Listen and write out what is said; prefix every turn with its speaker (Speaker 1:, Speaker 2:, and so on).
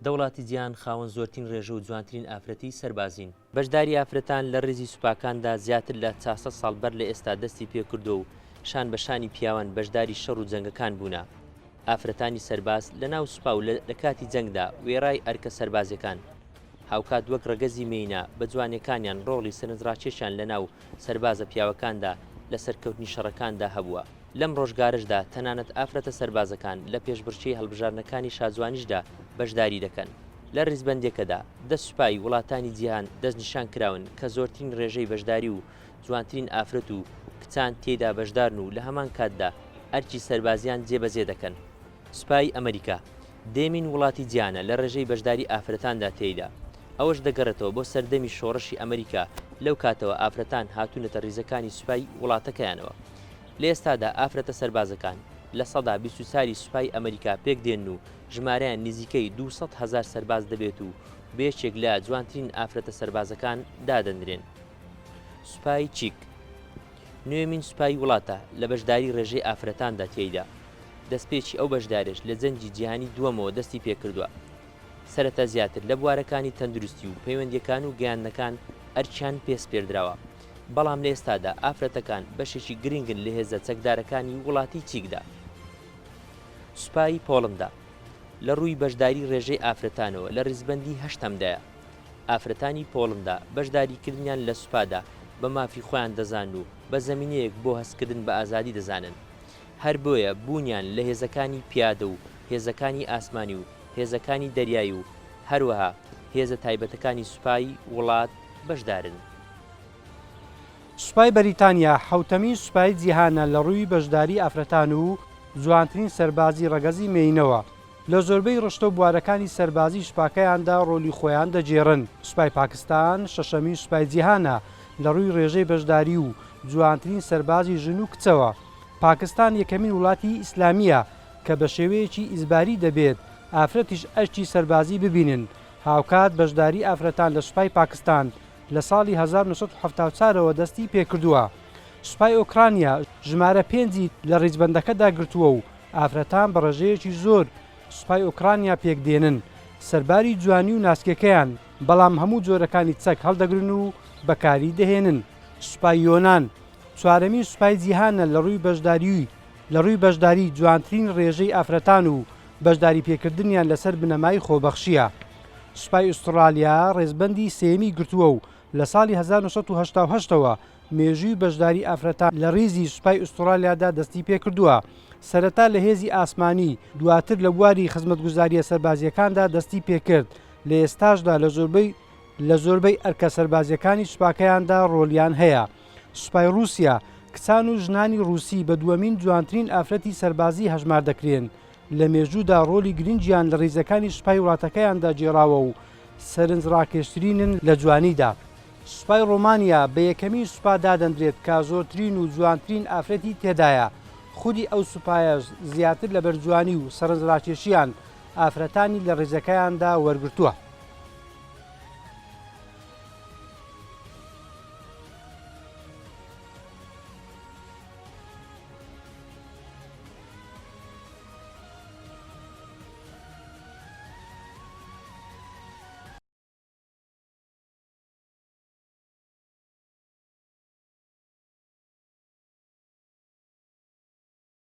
Speaker 1: دە وڵاتی جیهان خاوەن زۆرترین رێژە و جوانترین ئافرەتی سەربازین. بەشداری ئافرەتان لە ریزی سوپاکاندا زیاتر لە 400 ساڵ بەر لە ئێستا دەستی پێکردووە و شان بە شانی پیاوان بەشداری شەڕ و جەنگەکان بوونە. ئافرەتانی سەرباز لە ناو سوپا و لە کاتی جەنگدا وێڕای ئەرکە سەربازیەکان، هاوکات وەک رەگەزی مێینە بە جوانیەکانیان رۆڵی سەرنجڕاکێشیان لە ناو سەربازە پیاوەکاندا لە سەرکەوتنی شەڕەکاندا هەبووە. لەم ڕۆژگارەشدا تەنانەت ئافرەتە سەربازەکان لە پێشبڕکێی هەڵبژاردنەکانی شاجوانیشدا بەشداری دەکەن. لە ڕیزبەندیەکەدا دە سوپای وڵاتانی جیهان دەستنیشان کراون کە زۆرترین ڕێژەی بەشداری و جوانترین ئافرەت و کچان تێیدا بەشدارن و لە هەمان کاتدا ئەرکی سەربازیان جێبەجێ دەکەن. سوپای ئەمریکا دەیەمین وڵاتی جیهانە لە ڕێژەی بەشداری ئافرەتاندا تێیدا، ئەوەش دەگەڕێتەوە بۆ سەردەمی شۆڕشی ئەمریکا، لەو کاتەوە ئافرەتان هاتوونەتە ڕیزەکانی سوپای وڵاتەکەیانەوە. لە ئێستادا ئافرەتە سەربازەکان 24% ی سوپای ئەمریکا پێکدێنن و ژمارەیان نزیکەی 200 هەزار سەرباز دەبێت و بە یەکێک لە جوانترین ئافرەتە سەربازەکان دادەنرێن. سوپای چیک نوێمین سوپای وڵاتە لە بەشداری ڕێژەی ئافرەتاندا تێیدا. دەستپێکی ئەو بەشداریەش لە جەنگی جیهانی دووەمەوە دەستی پێکردووە. سەرەتا زیاتر لە بوارەکانی تەندروستی و پەیوەندییەکان و گەیاندنەکان ئەرکیان پێ سپێردراوە، بەڵام لە ئێستادا ئافرەتەکان بەشێکی گرنگن لە هێزە چەکدارەکانی وڵاتی چیکدا. سوپای پۆڵندا لە ڕووی بەشداری ڕێژەی ئافرەتانەوە لە ڕیزبەندی هەشتەمدایە. ئافرەتانی پۆڵندا بەشداریکردنیان لە سوپادا بە مافی خۆیان دەزانن و بە زەمینەیەک بۆ هەستکردن بە ئازادی دەزانن. هەر بۆیە بوونیان لە هێزەکانی پیادە و هێزەکانی ئاسمانی و هێزەکانی دەریایی و هەروەها هێزە تایبەتەکانی سوپای وڵات بەشدارن.
Speaker 2: سوپای بەریتانیا حەوتەمین سوپای جیهانە لە ڕووی بەشداری ئافرەتان و جوانترین سەربازی ڕەگەزی مێینەوە. لە زۆربەی ڕشتە و بوارەکانی سەربازی سوپاکەیاندا ڕۆلی خۆیان دەگێڕن. سوپای پاکستان شەشەمین سوپای جیهانە لە ڕووی ڕێژەی بەشداری و جوانترین سەربازی ژن و کچەوە. پاکستان یەکەمین وڵاتی ئیسلامییە کە بە شێوەیەکی ئیجباری دەبێت ئافرەتیش ئەرکی سەربازی ببینن، هاوکات بەشداری ئافرەتان لە سوپای پاکستان لە ساڵی 1974 ەوە دەستی پێکردووە. سوپای ئۆکرانیا ژمارە پێنجی لە ڕیزبەندەکەدا گرتووە و ئافرەتان بە ڕێژەیەکی زۆر سوپای ئۆکرانیا پێکدێنن، سەرباری جوانی و ناسکێکەیان، بەڵام هەموو جۆرەکانی چەک هەڵدەگرن و بەکاری دەهێنن. سوپای یۆنان چوارەمین سوپای جیهانە لە ڕووی بەشداریی لە ڕووی بەشداری جوانترین ڕێژەی ئافرەتان و بەشداریپێکردنیان لەسەر بنەمای خۆبەخشییە. سوپای ئوستڕالیا ڕێزبەندی سێیەمی گرتووە و لە ساڵی 1988 ەوە مێژووی بەشداری ئافرەتان لە ڕیزی سوپای ئوستڕالیادا دەستی پێکردووە. سەرەتا لە هێزی ئاسمانی، دواتر لە بواری خزمەتگوزارییە سەربازییەکاندا دەستی پێکرد، لە ئێستاشدا لە زۆربەی لە زۆربەی ئەرکە سەربازییەکانی سوپاکەیاندا ڕۆلیان هەیە. سوپای ڕووسیا، کچان و ژنانی ڕووسی بە دووەمین جوانترین ئافرەتی سەربازی هەژمار دەکرێن، لە مێژوودا ڕۆلی گرنگیان لە ڕیزەکانی سوپای وڵاتەکەیاندا گێڕاوە و سەرنجڕاکێشترینن لە جوانیدا. سوپای ڕۆمانیا بە یەکەمین سوپا دادەندرێت کە زۆرترین و جوانترین ئافرەتی تێدایە، خودی ئەو سوپایەش زیاتر لەبەر جوانی و سەرنجڕاکێشیان ئافرەتانی لە ڕیزەکەیاندا وەرگرتووە.